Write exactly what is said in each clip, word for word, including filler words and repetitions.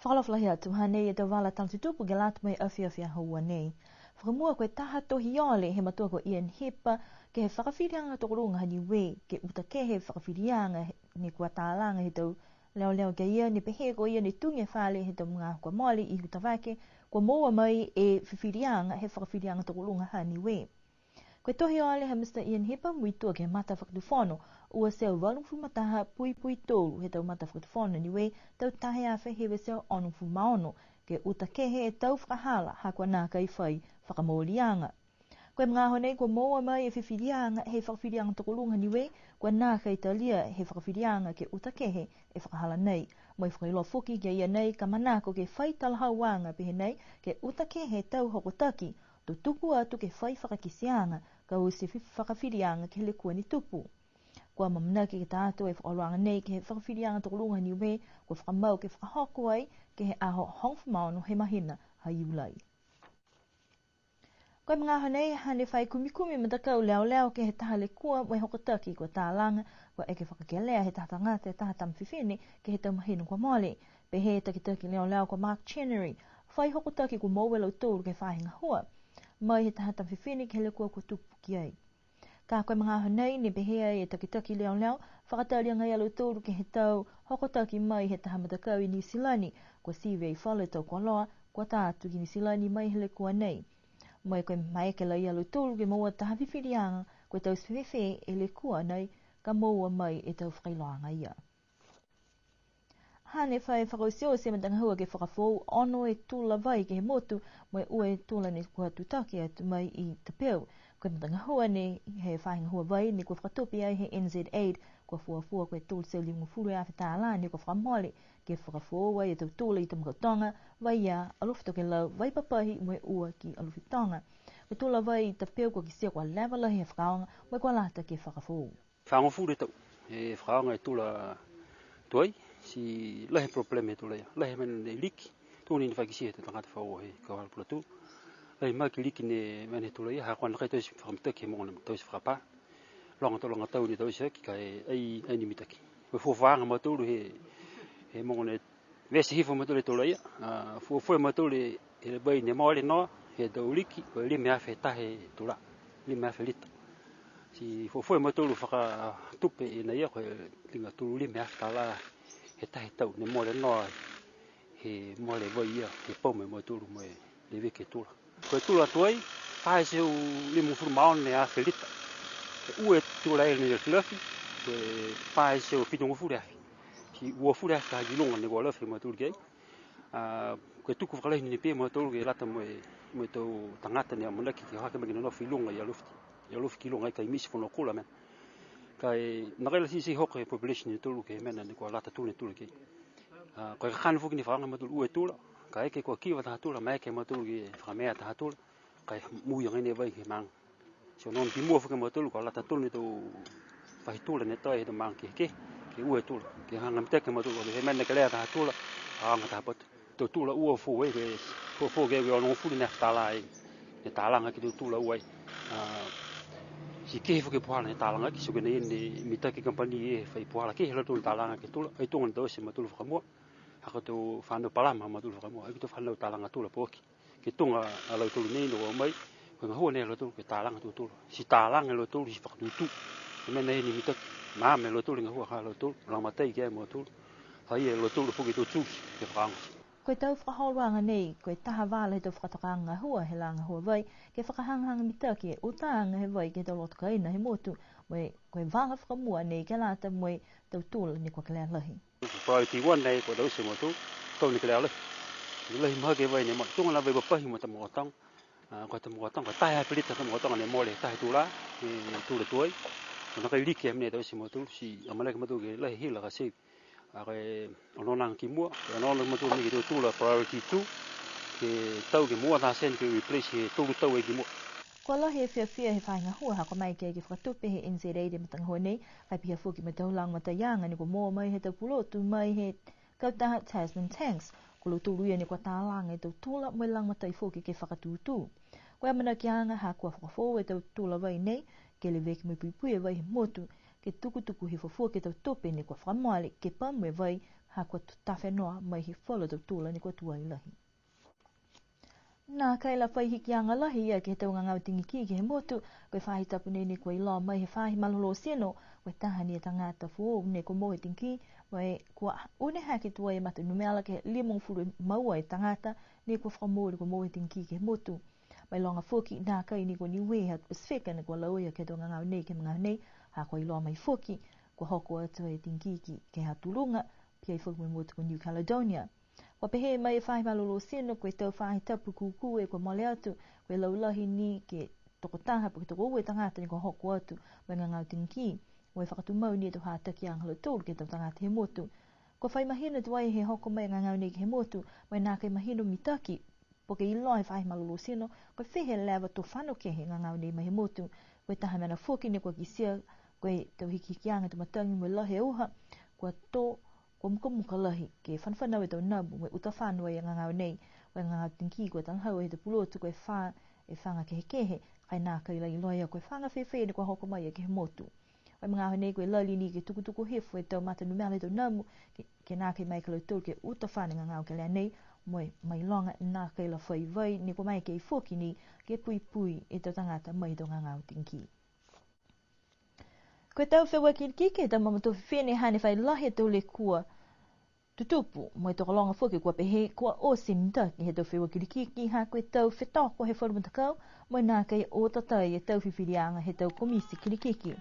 Fakaalofa lahi atu, hanei e tau vala tala tutupu ke lata mo e afiafi Aho Ua nei. Fakamua, ko e taha tohi ole he matua ko Ian Hipa, ke he fakafiliaga tokoluga ha Niue, ke uta kehe e fakafiliaga ne kua talaga he tau leoleo ki a ia, ne pehē ko ia ne tugi e fale he tau magaaho kua mole i Hikutavake, kua moua mai e fifiliaga he fakafiliaga tokoluga ha Niue. Ko e tohi ole ha Mister Ian Hipa, muitua ke he matafakatufono, ua e teau valugofulu ma taha puipui tolu he tau matafakatufono Niue, tau taha e afe hiva e teau onogofulu ma ono, ke uta kehe e tau fakahala ha kua nākai fai fakamooliaga. Ko e magaaho nei kua moua mai e fifiliaga he fakafiliaga tokoluga Niue, kua nākai talia he fakafiliaga ke uta kehe e fakahala nei. Mo e fakailoa foki ki a ia nei ka manako ke fai talahauaga pehē nei, ke uta kehe e tau hokotaki, to tuku atu ke fai fakakiteaga, ka oti e fi-, fakafiliaga ke he lekua ne tupu. Kua amanaki ke ta atu e fakaholoaga nei ke he fakafiliaga tokoluga Niue, kua fakamau ke fakahoko ai ke he aho hogofulu ma ono he mahina ha Iulai. Ko e magaaho nei, hane fai kumikumi matakau leoleo ke he taha lekua mo e hokotaki kua talaga, kua eke fakakelea he taha tagata e taha tama fifine ke he tau mahina kua mole. Pehē e takitaki leoleo ko Mark Chenery, fai hokotaki kua moua e lautolu ke he faahi gahua mai he taha tama fifine ke he lekua kua tupu ki ai. Ka ko e magaaho nei ne pehē ai e takitaki leoleo, fakatali agaia a lautolu ke he tau hokotaki mai he taha matakau i Niu Silani, kua sivi ai falu e tau koloa, kua ta atu ki Niu Silani mai he lekua nei. Mo e ko e maeke laia a lautolu ke moua taha fifiliaga, ko e taute fēfē e lekua nei, ka moua mai e tau fakailoaaga ia. Hane fai fakaotioti e matagahua ke fakafoou ono e tula vai ke he motu, mo e ua e tula ne kua tutaki atu mai i Tapeu. Ko e matagahua nei he faahi gahua vai ne kua fakatupe ai he N Z Aid, kua fuafua ko e tolu e teau limagofulu e afe tālā ne kua fakamole, ke fakafoou ai e tau tula i Tamakautoga, Vaiea, Alofi Tokelau, Vaipapahi, mo e ua ki Alofi Toga. Ko e tula vai i Tapeu kua kitia kua leva lahi he fakaaoga, mo e kua lata ke fakafoou. Fagofulu e tau, e fakaaoga e tula tuai, ti lahi e problem he tula ia. Lahi e mena ne liki, tuga ni ne fakakitia he tau tagata fakaohooho he kauhala puhala tū. Lahi mahaki e liki ne mena he tula ia, ha kua nākai taute fakamitaki he mogo ne taute fakapā. Loga tau, loga tau ne taute aki, ka e ai, ai ni mitaki. Ko e fuafuaaga ha mautolu he, he mogo ne vete hifo a mautolu e tula ia, a, fuafua e mautolu e, e vai ne mole noa, he tau liki, ko e lima e afe taha e tula, lima e afe lita. Ti fuafua e mautolu fakatupe e nā ia, ko e liga tolu lima e afe tālā he taha e tau, ne mole noa, he mole vai ia, he pau mai mautolu mo e leveki e tula. Ko e tula tuai, fā e teau limagofulu ma ono e afe lita. Ko e ua e tula ia ne lafilafi, ko e fā e teau fitugofulu e afe. Ti uafulu e afe ka ki luga ne kua lafi e mautolu ki ai. A, ko e tuku fakalahi ni pē mautolu ke lata mo e, mo e tau tagata ne amanaki ke o hake mai ke nonofo i luga i Alofi, i Alofi ki luga ai ka e misi Fonuakula mena. Ka e, nākai la teitei hoko e population ha mautolu ke he mena ne kua lata tula ne tula ki ai. A, ko e kakano foki ni fakaaoga e mautolu ua e tula, ka eke kua kiva taha tula, maeke e mautolu ke fakamea taha tula, ka e mui agaia e vai ke he maaga. Ti onoono ki mua foki a mautolu, kua lata tonu e tau faahi tula ne toe he tau maaga kehekehe, ke ua e tula, ke hagahaga mitaki a mautolu, he mena ne kelea taha tula, aoga taha patu. Tau tula ua foou ai, ke foou, foou ke, ke onogofulu ne afe tālā ai, ne talaga ke he tau tula ua ai. A, ti kehe foki e puhala ne talaga aki, ti ko e nei ne mitaki e kamupani e fai puhala kehe ha lautolu talaga ke he tula, ai tuga ne taute e mautolu fakamua, ha ko e tau fanau palama ha mautolu fakamua, ai ko e tau fanau talaga tula pauaki. Ke tuga a lautolu nei ne o mai, ko e gahua nei a lautolu ke talaga e tau tula. Ti talaga e lautolu, ti fakatūtū. Ko e mena ia ne mitaki, maama e lautolu e gahua ha lautolu, lagomatai ki ai a mautolu. Fai e lautolu foki e tau tū, ke fakaaoga. Ko e tau fakaholoaga nei, ko e taha vala he tau fakatokaaga gahua he lā gahua vai, ke fakahagahaga mitaki e utaaga he vai ke he tau loto kaina he motu, mo e ko e vala fakamua nei ke lata mo e tau tula ne kua kelea lahi. Priority one nei kua taute e mautolu, tau ne kelea lahi. Lahi mahaki e vai ne mole, tuga la Vaipapahi mo Tamakautoga. A, ko Tamakautoga, ko e taha e afe lita Tamakautoga ne mole he taha e tula, he tula tuai. Kua nākai liki e mena ne taute e mautolu, ti amanaki a mautolu ke lahi e hila ka save. A, ko e onoonoaga ki mua, ko e onoono a mautolu nei ke he tau tula priority two, ke tau ke moua taha sene ke replace he tolu tau ai ki mua. Kua lahi e fiafia he faahi gahua ha kua maeke ke fakatupe he N Z Aid e matagahua nei, ka e pihia foki mo e tau lagomataiaga ne kua moua mai he tau pulotu mai he kautaha Tasman Tanks. Ko lautolu ia ne kua talaga e tau tula mo e lagomatai foki ke fakatūtū. Ko e amanakiaga ha kua fakafoou e tau tula vai nei, ke leveki mo e puipui e vai he motu, ke tukutuku hifo foki e tau tupe ne kua fakamole ke pamu e vai, ha kua tafe noa mai he falu tau tula ne kua tuai lahi. Nākai la fai hikiaga lahi ia ke he tau gagao tigi kī ke he motu, ko e faahi tapu nei ne kua iloa mai he faahi malolō tino, ko e taha ni e tagata foou ne kua moua e tigi kī, mo e kua une hake tuai e mata numela ke limagofulu ma ua e tagata ne kua fakamooli kua moua e tigi kī ke he motu. Mailoga foki, nākai ni ko Niue he Pasifika ne kua lauia ke he tau gagao nei ke he magaaho nei, ha kua iloa mai foki, kua hoko atu e tigi kī ke he ha Tuluga, pihia foki mo e motu ko New Caledonia. Kua pehē mai e faahi malolō tino, ko e tau faahi tapu kūkū e kua mole atu, ko e laulahi ni ke tokotaha po ke tokoua e tagata ne kua hoko atu mo e gagao tigi kī, mo e fakatumau ni e tau hatakiaga ha lautolu ke he tau tagata he motu. Kua fai mahina tuai he hoko mai e gagao nei ke he motu, mo e nākai mahino mitaki, po ke iloa he faahi malolō tino, ko e fē e leva to fano kehe e gagao nei mai he motu. Ko e taha mena foki ne kua kitia, ko e tau hikihikiaga he tau matagi mo e lahi e uha, kua tō, kua mukamuka lahi ke fanafanau e tau namu mo e uta fano e gagao nei. Ko e gagao tigi kī kua talahau he tau pulotu ko e fā e faga kehekehe, ka e nākai la iloa ia ko e faga fēfē ne kua hoko mai ia ke he motu. Ko e magaaho nei ko e lali ni ke tukutuku hifo e tau mata numela he tau namu, ke, ke nākai maeke a lautolu ke uta fano e gagao kelea nei, mo e mailoga nākai la fai vai ne kua maeke foki ni ke puipui e tau tagata mai he tau gagao tigi kī. Ko e tau feua kilikiki he tau mamatua fifine hane fai lahi e tau lekua tutupu, mo e tokologa foki kua pehē kua oti e mitaki he tau feua kilikiki ha ko e tau fetoko he falu matakau, mo e nākai o tatai e tau fifiliaga he tau komiti kilikiki.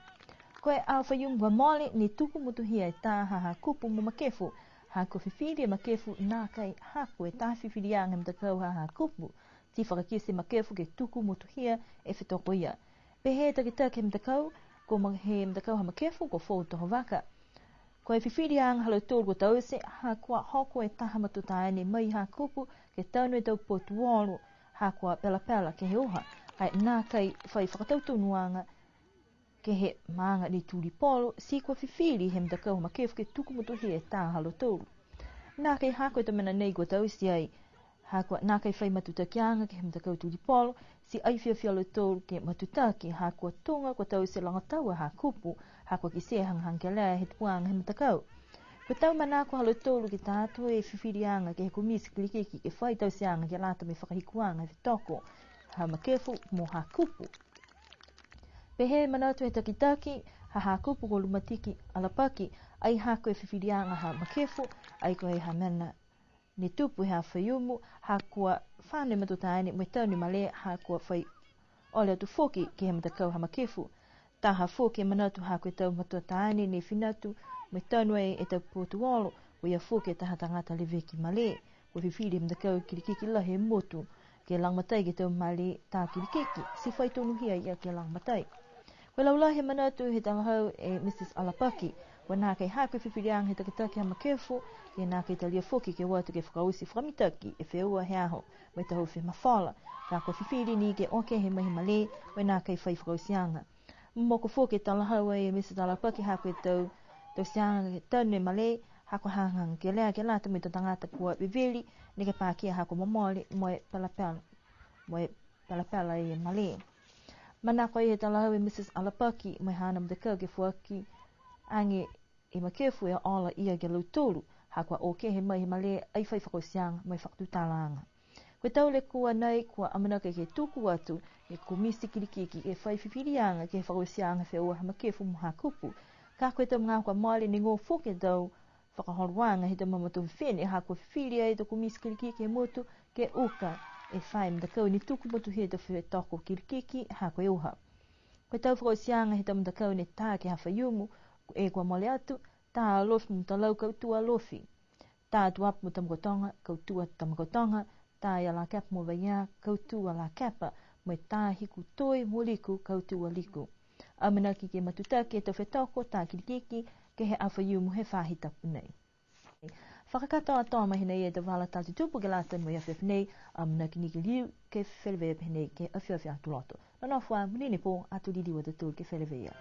Ko e aho Faiumu kua mole ne tuku motuhia e tā ha Hakupu mo Makefu, ha kua fifili e Makefu nākai hako e tā fifiliaga he matakau ha Hakupu, ti fakakite e Makefu ke tuku motuhia e fetoko ia. Pehē e takitaki he matakau, ko ma-, he matakau ha Makefu ko Fou Tohovaka. Ko e fifiliaga ha lautolu kua taute, ha kua hoko e taha matua taane mai Hakupu ke tanu e tau potu olo, ha kua pelapela ke he uha, ka e nākai fai fakatautonuaga ke he maaga ne tulipolo, ti kua fifili he matakau ha Makefu ke tuku motuhia e tā ha lautolu. Nākai hako e tau mena nei kua taute ai, ha kua nākai fai matutakiaga ke he matakau tulipolo, ti ai fiafia a lautolu ke matutaki, ha kua tuga kua taute lagatau a Hakupu, ha kua kitia e hagahaga kelea he tuaga he matakau. Ko e tau manako ha lautolu ke tā atu e fifiliaga ke he komiti kilikiki ke fai tauteaga ke lata mo e fakahikuaga he fetoko ha Makefu mo Hakupu. Pehē e manatu he takitaki ha Hakupu ko Lumatiki Alapaki, ai hako e fifiliaga ha Makefu, ai ko e ha mena ne tupu he aho Faiumu, ha kua fano e matua taane mo e tanu e malē, ha kua fai ole atu foki ke he matakau ha Makefu. Taha foki e manatu ha ko e tau matua taane ne fina atu mo e tanu ai e tau potu olo, ko ia foki e taha tagata leveki malē. Kua fifili he matakau kilikiki lahi he motu ke lagomatai ke he tau malē tā kilikiki, ti fai tonuhia ia ke lagomatai. Ko e laulahi e manatu he talahau e Mrs Alapaki, kua nākai hako e fifiliaga he takitaki ha Makefu, ke nākai talia foki ke o atu ke fakaoti fakamitaki e feua he aho mo e taofi mafola. Ka kua fifili ni ke o kehe mai he malē, mo e nākai fai fakaotiaga. Momoko foki e talahau e Mrs Alapaki ha ko e tau, tauteaga ke tanu e malē, ha kua hagahaga kelea ke lata mo e tau tagata kua veveli, neke pakia ha kua momole, mo e pelapela, mo e pelapela e malē. Manako ai he talahau e Mrs Alapaki, mo e haana matakau ke foaki age e Makefu e ola ia ki a lautolu, ha kua o kehe mai he malē ai fai fakaotiaga mo e fakatutalaaga. Ko e tau lekua nei kua amanaki ke tuku atu e komiti kilikiki ke fai fifiliaga ke he fakaotiaga feua ha Makefu mo Hakupu. Ka ko e tau magaaho kua mole ne gō foki e tau fakaholoaga he tau mamatua fifine, ha kua fifili ai e tau komiti kilikiki he motu ke uka e fā e matakau ne tuku motuhia e tau fetoko kilikiki ha ko e uha. Ko e tau fakaotiaga he tau matakau ne tā ke he aho Faiumu e kua mole atu, tā Alofi mo Talau kautū a Alofi, tā Tuapa mo Tamakautoga kautū a Tamakautoga, tā ia Lakepa mo Vaiea kautū a Lakepa, mo e tā Hikutoi mo Liku kautū a Liku. Amanaki ke matutaki e tau fetoko tā kilikiki ke he aho Faiumu he faahi tapu nei. Fakakatoatoa mai hinei e tau vala tā tutupu ke lata mo e afiafi nei, amanaki ni ke liu ke feleveia pehē nei ke he afiafi Aho Tuloto. Nonofo ā, monuina e pō, ato liliu a tautolu ke feleveia.